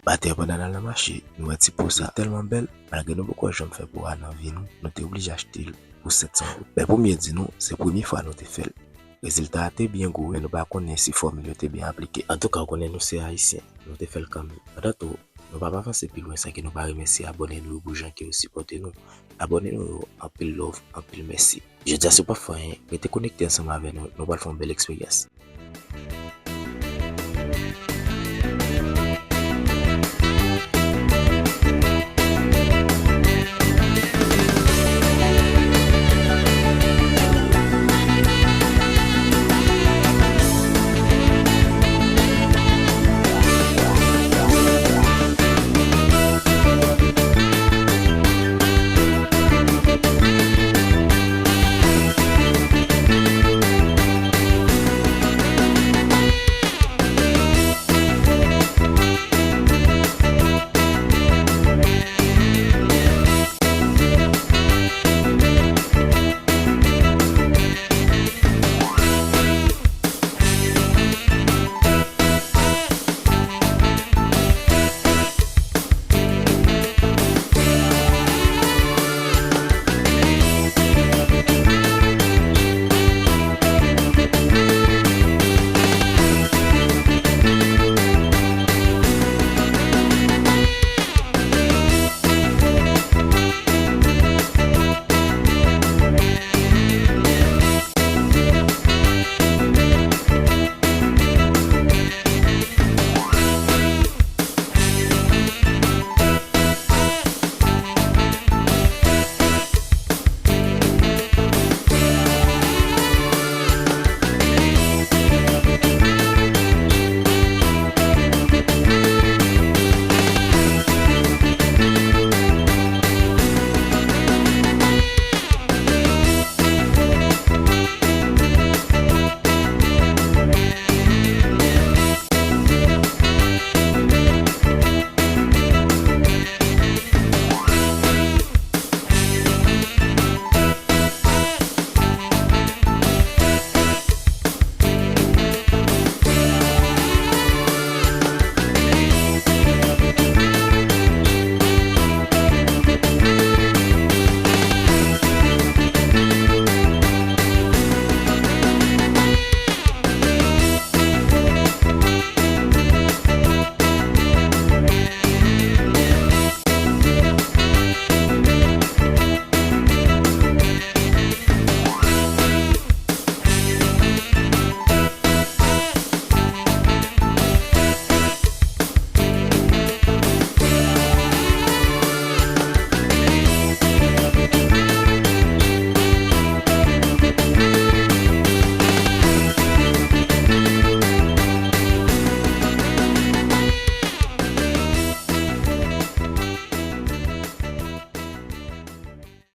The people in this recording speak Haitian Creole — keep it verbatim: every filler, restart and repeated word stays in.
Batè, pandan n al nan mache, nou wè ti po sa tèlman bèl, malgre nou poko janm fè po a nan vi nou, nou te oblije achte l pou sèt san goud. Men pou m byen di nou, se premye fwa nou te fè l. Rezilta a te byen gou, men nou pa konnen si fòmil yo te byen aplike. Antouka, ou konnen nou se Ayisyen, nou te fè l kanmenm. Pandan tou, nou p ap avanse pi lwen san ke nou pa remèsye abòne nou yo pou jan ke yo sipòte nou. Abòne nou yo, anpil love, anpil mèsi. Jodi a, si w p ap fè anyen, rete konekte ansanm avè nou, nou pral fè yon bèl eksperyans.